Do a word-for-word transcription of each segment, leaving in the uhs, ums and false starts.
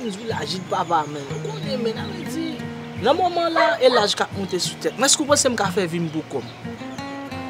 Di laj li papa, men. Ou konnen, men, sa vle di, nan moman la, e laj k ap monte sou tèt mwen. Èske w panse m ka fè vi m pou kò m?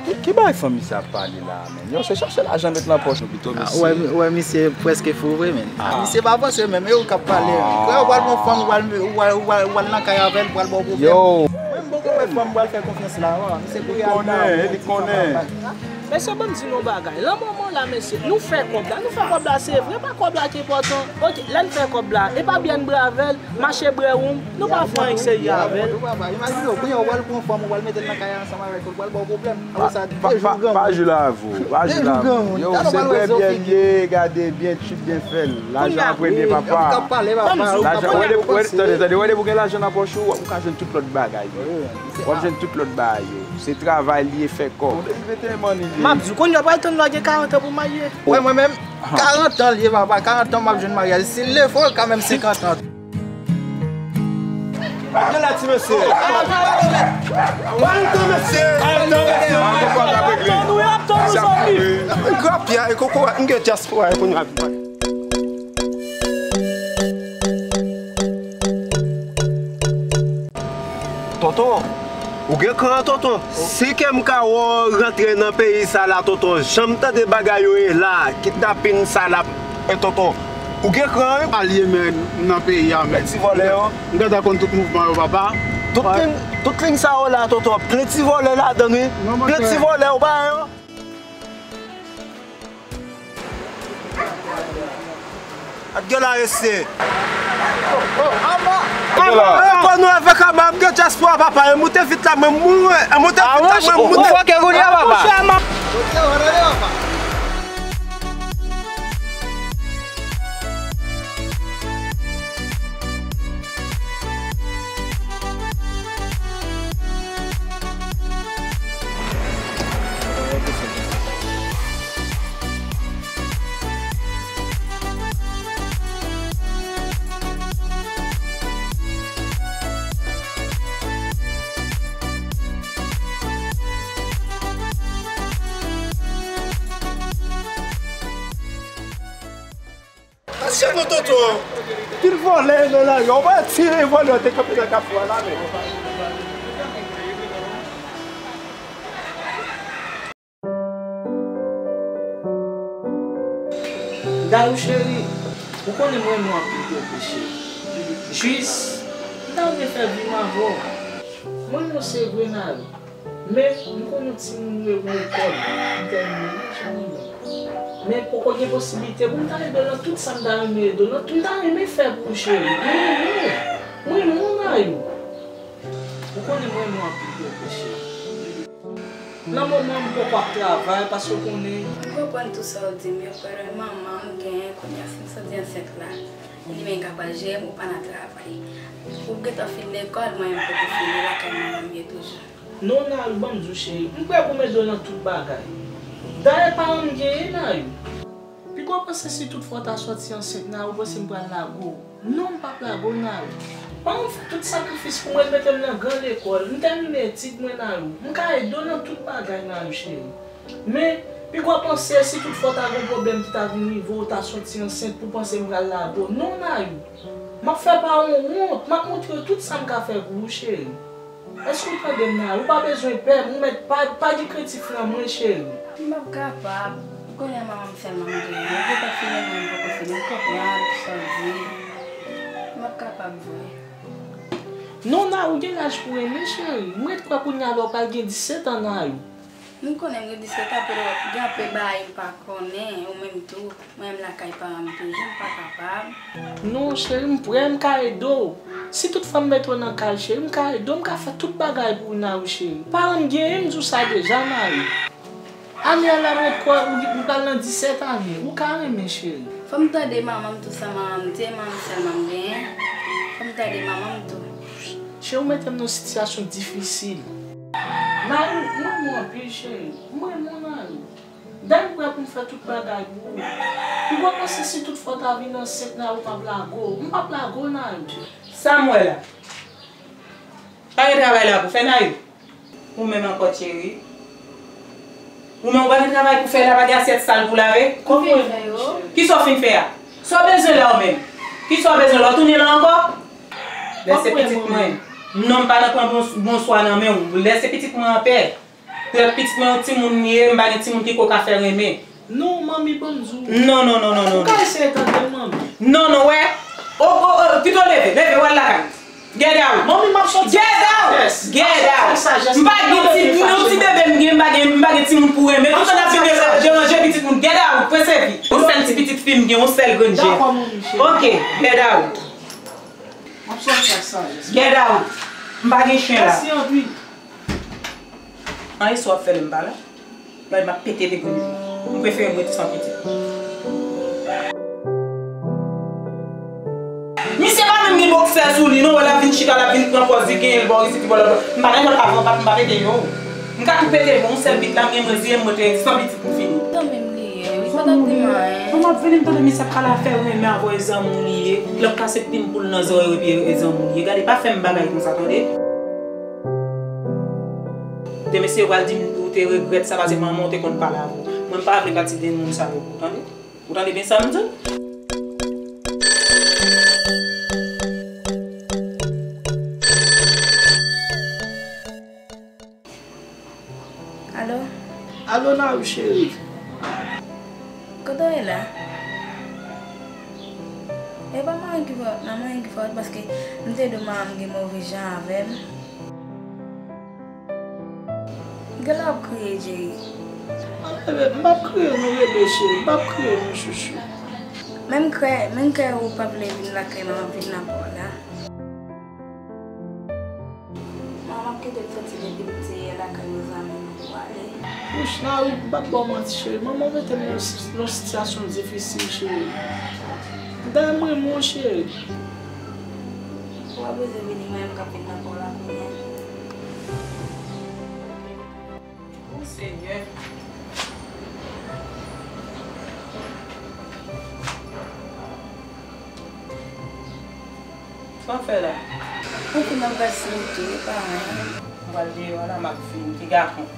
Ki, ki bagay fanmi sa ap pale la, men? Yo, se chache lajan met nan pòch nou pito, mesye. Ou wè, ou wè misye prèske fou vre, men. Misye pa panse menm, e ou k ap pale. Frè, ou pral pran fanm, ou pral, ou pral, ou pral, ou pral nan kay avè l, pral ba w pwoblèm. Yo. Mwen, m poko wè fanm m pral fè konfyans la, wa. Misye kouri al nan. Li konnen, li konnen. Mesye, ban m di nou yon bagay. Lan moman la, mesye, nou fè kòb la. Nou fè kòb la, se vre, pa kòb la ki enpòtan. Oke, lè n fè kòb la, e pa byen n brave l, mache brè wonm, nou pa fè anyen k serye avè l. Imajine w, kounye a, ou pral pran fanm, ou pral mete l nan kay ansanm avèk ou, l pral ba w pwoblèm. Apre sa, de jou granmoun. Pa jou la avè w, pa jou la avè w. Yo, se brè byen l ye, gade byen, tchip byen fè l. Lajan an premye, papa. Lajan, wè, tande, tande, wè, depi w gen lajan nan pòch ou, ou ka jwenn tout lòt bagay. W ap jwenn tout lòt bagay yo. Se travay li ye, fè kòb. M ap di w, kounye a, pral tann lè w gen karant an pou w marye. Wè, mwen menm, karant an li ye, papa. Karant an m ap jwenn maryaj. Si l le fò, kanmenm senkant an. Gade la, ti mesye. Pral tan, mesye. Pral tan, mesye. Pral tan, mesye. Grapya e kokorat, m gen dyaspora e kounye a. Tonton, ou gen kran, tonton. Si ke m ka wè w rantre nan peyi sa la, tonton, jan m tande bagay yo ye la, kidnapin sa la, e tonton, ou gen kran, wi. Alye men nan peyi a, men. Ti vòlè yo. M gentan konn tout mouvman yo, papa. Tout liy, tout liy sa yo la, tonton, plen ti vòlè ladann, wi. Plen ti vòlè yo, pa yo. Gad gen la mesye. Kò nou avèk aba, m gen dyaspora papa, e moute vit la, mwen mouri, e moute vit la, mwen moute. Ou fòkè kounye a, papa. Pase nou tonton. Pil vòlè nan lari a. Ou pa tire vòlè yo te kanpe nan kafou a la, men. Dayou cheri, ou konnen mwen renmen w anpil, bebe cheri. Jis, m ta renmen fè vi m avè w. Mwen renmen w se vre, Nayou. Men, m konn yon timoun mwen lekòl, m tèmine, wi, jan li ye. Men poko gen posiblite pou m ta ede w nan tout sa m ta renmen ede w nan, m ta renmen fè pou ou, cheri. Mwen renmen w. Mwen renmen w, Nayou. Ou konnen mwen renmen w anpil, bebe cheri. Nan moman m poko ap travay, paske w konnen. M konprann tout sa w di m yo, paske manman m genyen kounye a, si m soti ansent la, li menm ka pral jere m, ou pa nan travay. Ou gentan fin lekòl, mwen menm m poko fini, lakay manman m ye toujou. Non, Nayou, ban m di w, cheri, m prè pou m ede w nan tout bagay. Dayè, paran m genyen, Nayou. Piga w panse si tout fwa w ta sòti ansent, Nayou, ou panse m pral lage w? Non, m p ap lage w, Nayou. Paran m fè tout sakrifis pou mwen, mete m nan gran lekòl. M tèmine etid mwen, Nayou. M ka ede w nan tout bagay, Nayou, cheri. Men, piga w panse si tout fwa w ta gen pwoblèm ki ta vin rive w, w ta sòti ansent pou w panse m pral lage w. Non, Nayou. M ap fè paran w wont. M ap montre yo tout sa m ka fè pou ou, cheri. Èske w tande m la? Ou pa bezwen pè, ou mèt pa, pa gen krentif nan mwen, cheri. M p ap kapab. Kounye a manman m sèlman m genyen. Ou gentan fini, mwen m poko fini. M konprann sa w di. M p ap kapab vre. Non, Nayou, ou gen laj pou renmen, cheri. Mwen kwè kounye a la ou pral gen disèt an, Nayou. M konnen m gen disèt an, pero gen anpil bagay m pa konnen, ou menm tou. Mwen menm lakay paran m toujou, m pa kapab. Non, cheri, m prè, m ka ede w. Si tout fwa m mete w nan kay, cheri, m ka ede w, m ka fè tout bagay pou ou, Nayou, cheri. Paran m genyen, m di w sa deja, Nayou. Ane a la, mwen kwè ou, ou pral nan disèt ane, ou ka renmen, cheri. Fò m tande manman m tou sa manman m di, e manman m sèlman m genyen. Fò m tande manman m tou. Cheri, ou mete m nan yon sitiyasyon difisil. Nayou, m renmen w anpil, cheri. M renmen w, Nayou. Dayè m prè pou m fè tout bagay pou ou. Piga w panse si tout fwa w ta vin ansent, Nayou, m p ap lage w. M p ap lage w, Nayou. Sa m wè la? Pa gen travay la pou fè, Nayou? Ou menm ankò, cheri? Ou menm ou pa gen travay pou fè la, pa gen asyèt sal pou lave? Kisa w fin fè a? Sa w bezwen la ou menm? Kisa w bezwen la? W tounen la ankò? Lèse pitit mwen. Non, m pa nan pran bonswa nan men w. Lèse pitit mwen anpè. Pitit mwen yon timoun li ye, m pa gen timoun ki ko ka fè renmen. Non, manmi, ban m di w. Non, non, non, non, non. Ou ka eseye tande m, manmi. Non, non, wè. O, o, o, pito leve, leve, w al lakay ou. Get out. Manmi, m ap soti. Get out. Yes. Get out. M ap soti. M pa gen ti, non, ti bebe m gen, m pa gen, m pa gen timoun pou renmen. Tout sa n ap vin deranje pitit moun. Get out. Pran sèvi. Yon sèl ti pitit fi m gen, yon sèl grenn je. Dakò, manmi, cheri. Ok, get out. M ap soti ak sajès. Get out. M pa gen chen la. Mèsi anpil. Anyen sa w ap fè lè m pa la? Gade m ap pete de grenn je. M prefere m ret san pitit. Misye pa menm gen boksè sou li non, wè l ap vin chita, l ap vin pran pòz li genyen l bò isit, li bò la. M pa nan lòt avan, m pa, m pa pete yo. M ka tou pete yo, yon sèl pit la, m gen mwen, zye m, mwen te san pitit m fini. Zanmi m li ye, wi, sa t ap di m anyen. Kòman ap vini m tande misye ap pale afè renmen avè zanmi w li ye. L ap kase plim poul nan zòrèy epi e zanmi w li ye. Gade, pa fè m bagay konsa, tande. Demen si yo pral di m ou te regrèt sa, paske manman w te konn pale avè w. Mwen m pa vle pati de moun sa yo, tande? Ou tande byen sa m di w? Alo? Alo, Nayou cheri. Kote w ye la? E pa manman ki fòt, nan manman ki fòt, paske m te di w manman m gen move jan avè m. Gade w ap kriye, Jerry. Ah, bebe, m p ap kriye non, bebe cheri, m p ap kriye non, chouchou. Men m kwè, men m kwè ou pa vle vin lakay mwen, m ap vin nan pa w la. Manman, m kite m soti depi m te yè lakay yon zanmi m pou ale. Wouch, Nayou, m p ap ba w manti, cheri. Manman mete m nan yon si-, nan yon sitiyasyon difisil, cheri. Dayè, m renmen w, cheri. Ou pa bezwen vini, mwen menm k ap vin nan pa w la kounye a. O Senyè. Sa w ap fè la? Anpil nan gad sou moto, e pa anyen. M pral deyò a la, m ap vini. Piga pran.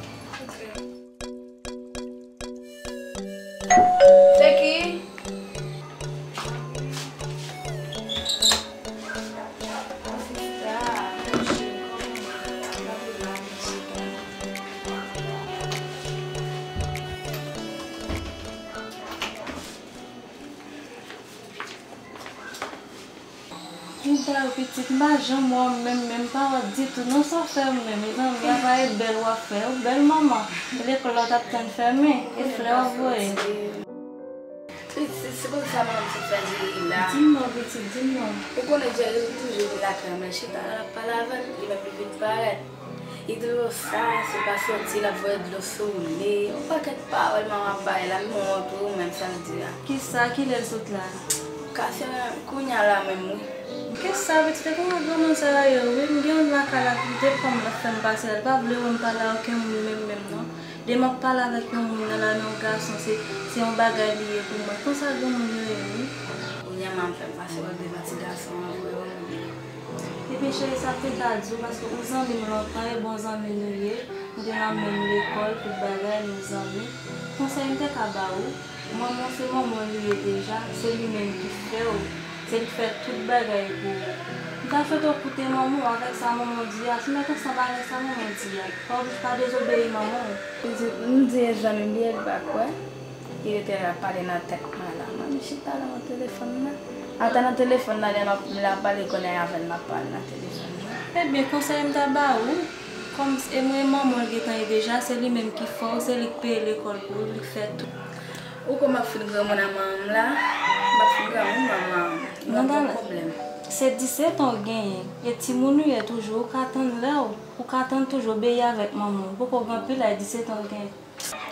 Se ki? Ou bèl pitit, m pa janm wè w menm, menm pa wè w ditou non, sa w fè menm, mezanmi, apa e bèl w ap fè, ou bèl manman, e lekòl la w t ap tann fèmen, e flè w ap voye. Pitit, se konsa manman m sot fè Jerry la. Di m non, pitit, di m non. Ou konnen Jerry toujou vin lakay mwen, chita la l ap pale avè m, li menm li vin parèt. Li toujou sa, si w pa soti, l ap voye dlo sou ou, yon pakèt pawòl manman ap bay la, m wont pou ou menm sa l di a. Kisa, kilè l sot la? Kase kounye a la menm wi. Kisa, pitit, e kòman granmoun sa yo ye wi, m gen youn lakay la, li te pran m, l ap fè m pase la, li pa vle wè m pale a okenn moun menm menm non. Demen m ap pale avèk yon moun nan la, men yon gason, se, se yon bagay li ye pou mwen. Konsa granmoun yo ye wi. Kounye a manman m fè m pase wè l devan ti gason an vre wi. Ebyen cheri, sa m te ka di w, paske ou zanmi m lontan, e bon zanmi nou ye, nou te nan menm lekòl, tout bagay, nou zanmi. Konsèy m te ka ba ou, manman w se manman w li ye deja, se li menm ki fè w, se li k fè tout bagay pou ou. M ta swete w koute manman w avèk sa manman w di a, si w mèt ansanm avèk sa manman w di a, pa oblije pa dezobeyi manman w. Pitit, m di e zanmi m li ye, li pa kwè. Li rete la ap pale nan tèt mwen la. Manmi chita la nan telefòn nan. Ata nan telefòn nan, lè m ap, lè m ap pale kounye a avè l, m ap pale nan telefòn nan. Ebyen, konsèy m ta ba ou, kòm e mwen manman l gentan ye deja, se li menm ki fè w, se li k peye lekòl pou ou, li k fè tout. Ou kwè m ap fin granmoun a manman m la? M ap fin granmoun manman m. Non, pa gen pwoblèm. Se disèt an w genyen, e timoun ou ye toujou, ou ka tann lè w, ou ka tann toujou, obeyi avèk manman w. Ou poko gen anpil laj, disèt an w genyen.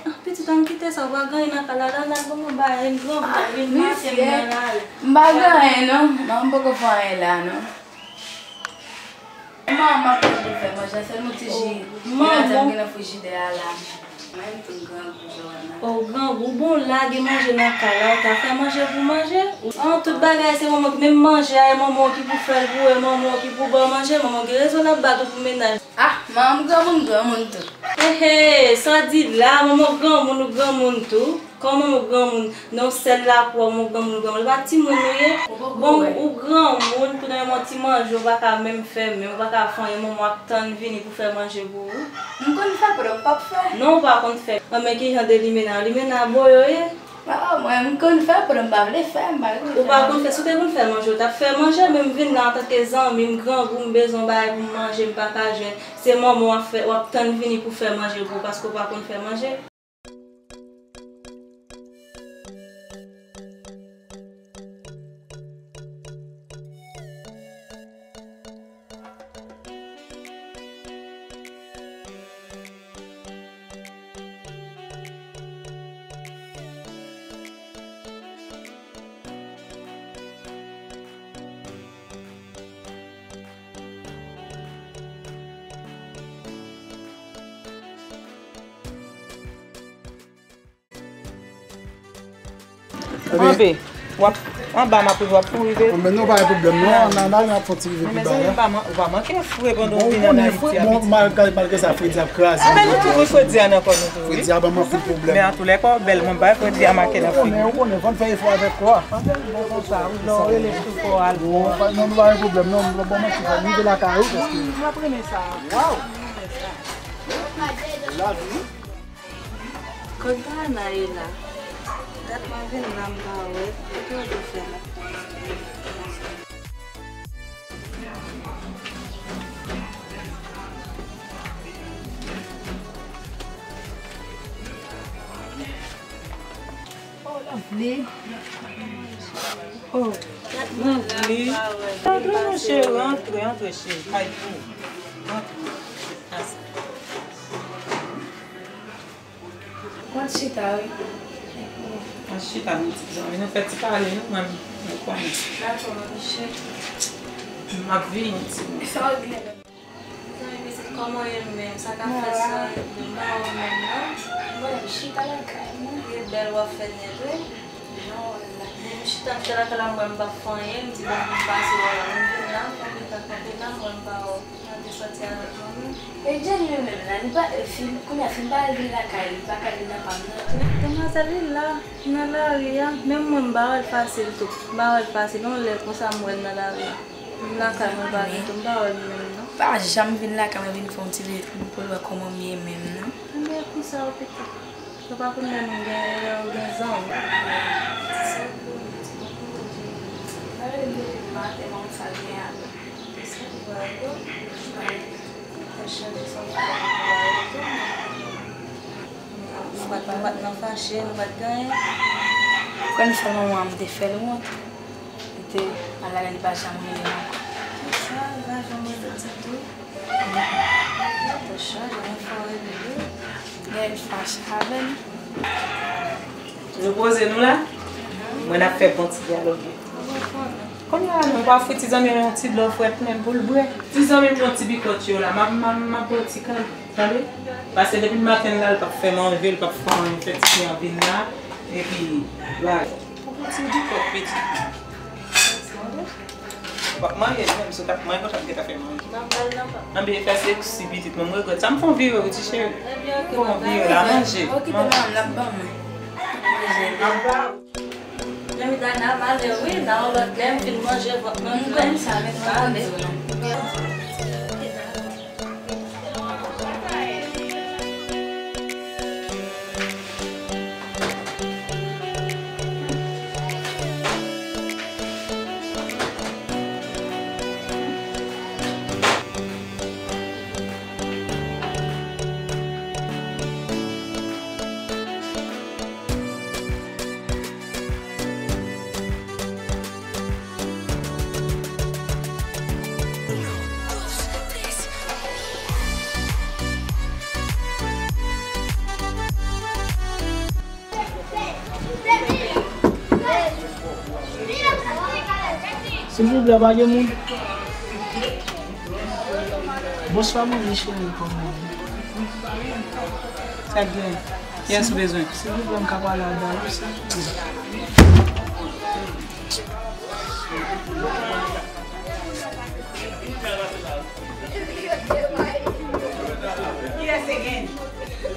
Ah, pitit, ann kite sa, ou pa gen anyen nan kay la, la, la, bon, ou bay, grangou, vin mache m nan lari. M pa gen anyen non, manman m poko fè anyen la non. Manman m ap tann pou l fè manje, sèlman ti ji, grenadya m gen nan frijidè a la. Mwen menm tou grangou, Joanna. O, grangou, bon, lage manje nan kay la, ou ta fè manje pou manje. An, tout bagay se manman, menm manje a, e manman w ki pou fè l pou ou, e manman w ki pou ba w manje, manman w gen rezon l ap bat ou pou mennaj. Ah, manman m granmoun, granmoun tou. Ehe, sa w di la, manman w granmoun, ou granmoun tou. Kòman yon granmoun nan yon sèl lakou, yon granmoun, granmoun, li pa timoun nou ye? Bon, ou granmoun, pou nan yon ti manje, ou pa ka menm fè, men ou pa ka fè anyen, manman w ap tann vini pou fè manje pou ou. M konn fè, pandan m p ap fè. Non, ou pa konn fè. An, men ki jan de limena? Limena bo yo ye? Ah, mwen, m konn fè, pandan m pa vle fè, m pa vle fè. Ou pa konn fè, si w te konn fè manje, ou t ap fè manje, men m vin la antanke zanmi, m grangou, m bezwen yon bagay pou m manje, m pa ka jwenn. Se manman w ap fè, w ap tann vini pou fè manje pou ou, paske ou pa konn fè manje. Anbe, w ap anba m ap rive, w ap kouri vre. Anbe, non, pa gen pwoblèm, non. Nan, nan, n ap fè yon ti rive pi ba la. Mezanmi, ou pa man-, ou pa manke fre pandan w vin ann Ayiti. Bon, mal-, malgre sa, fredi ap kraze. Anbe, nou tou wi, fredi a nan kò nou tou wi. Fredi a ban m anpil pwoblèm. Men antoulèka, w bèl, mwen bay fredi a make nan figi. Ou konnen, ou konnen, fò n fè efò avèk kò a. Anbe, bon konsa, wi, lè w rele sou kò a. Bon, pa, non, nou pa gen pwoblèm, non, bon, mwen ti fè, m rive lakay ou, paske. M ap renmen sa. Waw! Lavi. Kot Dayana ye la? Dat mwen vin la, m pa wè l. Kote w te fè la? Oh, Lovely. Oh, Lovely. Antre, mon cheri, antre, antre, cheri. Kay pou ou. Antre. Mwen chita, wi. Mwen chita, nou ti zanmi. Nou fè ti pale, nou, mwen, nou konnen. Dakò, mwen chita. M ap vini, ti moun. Sa w gen? Zanmi pitit, kòman w ye menm? Sa k ap fèt sa? M pa wè w menm, non. Mwen, m chita lakay mwen. Ou bèl, w ap fè nèt, wi. Non, wala. Depi m chita, m chita lakay la, m wè m p ap fè anyen, m di, bon, pou m pase wè w la. M vin la, m kanpe, kanpe la, m wè m pa wè w. Mwen te sòti avèk manmi. E Jenny li menm la, li pa, e, fin, kounye a fin pa al vin lakay li, li pa ka vin nan pa m nan. Demwazèl li la, nan lari a, menm mwen m pa wè l fasil tou. M pa wè l fasil, yon lè konsa m wè l nan lari a. M lakay mwen pa gen tou, m pa wè l menm non. Pa janm vin lakay mwen vin fè yon ti vizit pou l wè kòman m ye menm non. Enben, konsa ou pito. Yo pa konn lè nou gen, lè yo gen zanmi. Sa pou ti kòkòt, Jenny. Gade m depi maten, mwen sa gen avè l. Sa pou al do. Fè chanje sa pou al do. Nou pa t, nou pa t nan fache, nou pa t gen anyen. Kòm sa manman m te fè l wont. Li te al la, li pa janm rele m ankò. Kisa, li pa janm rele w ditou? Tèt chaje, mwen fò rele wi. Lè l fache avè m. Nou poze nou la? Mwen ap fè bon ti dyaloge. Kounye a, nou pa ofri ti zanmi yon ti dlo frèt menm pou l bwè. Ti zanmi m yon ti bikòt yo la, m ap, m ap, m ap bwè ti kal, tande? Paske depi maten l la, l p ap fè manje, l p ap fè anyen, fè ti fi an vin la, epi, la. Ou pou ti bikòt, pitit. Ou p ap manje, menm si w t ap manje, ou t ap gentan fè manje. Anben, fè seksi, pitit mwen, m regrèt sa. M fè yon vire wi, ti cheri. M fè yon vire la, manje. Okipe manman m, l ap ban mwen. Manje. Ap ba. Janmi Dayana, m ale wi, nan yon lòt lè, m fin manje, vant mwen plen. M konn sa, men m ale. Silvouplè, pa gen moun? Bonswa, manmi cheri, kòman w ye? Sa k gen? Kiyès ou bezwen? Silvouplè, m ka pale ak Dayou, silvouplè?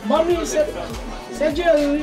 Manmi, se, se Jerry, wi.